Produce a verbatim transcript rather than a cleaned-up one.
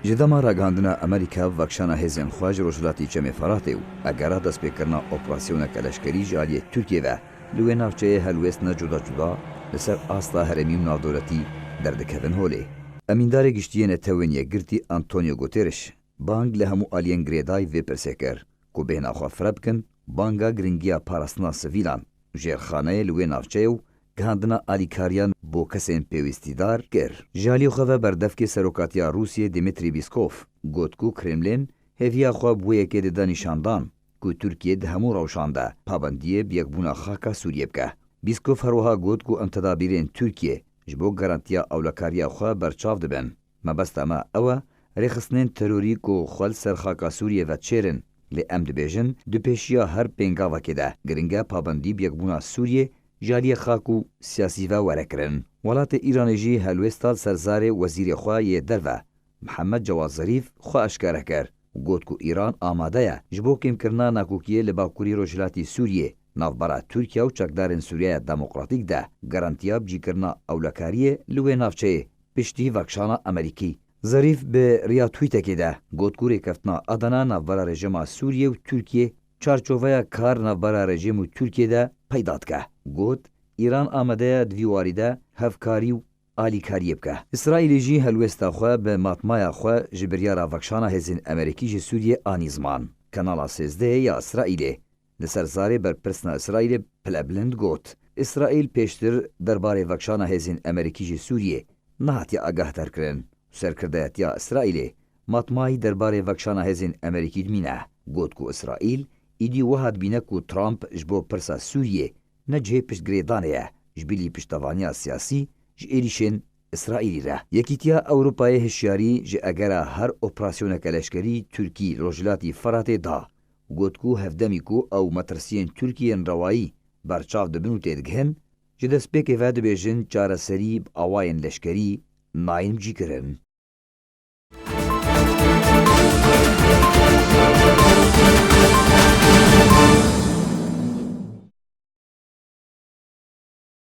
Ji dema ragihandina Amerîka vekşana hêzên xwe ji Rojhilatî Çemê Feratê û egera destpêkirina operasyoneke leşkerî ji aliyê Tirkiyê ve li wê navçeyê helwêstina cuda cuda li ser asta herêmî û navdewletî derdikevin holê. Emîndarê Giştî yê Netewên Yekgirtî Antonio Guterres bang li hemû aliyên girêdayî vê pirsê kir ku bêhna xwe fire bikin, banga giringiya parastina sivîlan û jêrxaneyê li wê navçeyê û gihandina alîkariyan bo kesên pêwîstîdar kir. Ji aliyê xwe ve berdevkê serokatiya Rûsiyê Dmitry Peskov got ku Kremlin hêviya xwe bi wê yekê dide nîşandan ku Tirkiye di hemû rewşan de pabendiyê bi yekbûna xaka Sûriyê bike. Peskov herwiha got ku em tedabîrên Tirkiye ji bo garantiya ewlekariya xwe berçav dibin. Mebesta me ew e, rêxistinên terorî ku xwe li ser xaka Sûriyê ve çêr in, lê em dibêjin, di pêşiya her pêngavekê de giring e pabendî bi yekbûna Sûriyê ji aliyê xak û siyasî ve were kirin. Welatê Îranê jî helwêsta li ser zarê wezîrê xwe yê derve, Mihemed Cewad Zerîf, xwe eşkere kir û got ku Îran amade ye ji bo kêmkirina nakokiyê li bakurî rojhilatî Sûriyê, navbera Tirkiye û çekdarên Sûriyeya Demokratîk de garantiya bicîkirina ewlekariyê li wê navçeyê piştî vekşana Amerîkî. Zerîf bi riya twîtekê de got ku rêkeftina Adana navbera rejîma Sûriyê û Tirkiyê çarçoveya kar navbera rejîm û Tirkiyê de peyda dike. Got, Îran amade ye di vî warî de hevkarî û alîkariyê bike. Îsraîlê jî helwêsta xwe bi matmaya xwe ji biryara vekşana hêzên Amerîkî ji Sûriyê anî ziman. Kanala sêzdehê ya Îsraîlê li ser zarê berpirsna Îsraîlê pilebilind got, Îsraîl pêştir derbarê vekşana hêzên Amerîkî ji Sûriyê nehatiye agahdarkirin û serkirdayetiya Îsraîlê matmayî derbarê vekşana hêzên Amerîkî dimîne. Got ku Îsraîl îdî wiha dibîne ku Trump ji bo pirsa Sûriyê ne cihê piştgirêdanê ye, ji bilî piştevaniya siyasî ji êrîşên Îsraîlî re. Yekîtiya Ewropayê hişyarî ji egera her operasyoneke leşkerî Tirkî li Rojhilatî Feratê da û got ku hevdemî ku ew metirsiyên Tirkiyê yên rewayî berçav dibin û têdigihin, ji destpêkê ve dibêjin çareserî bi awayên leşkerî nayên cîkirin.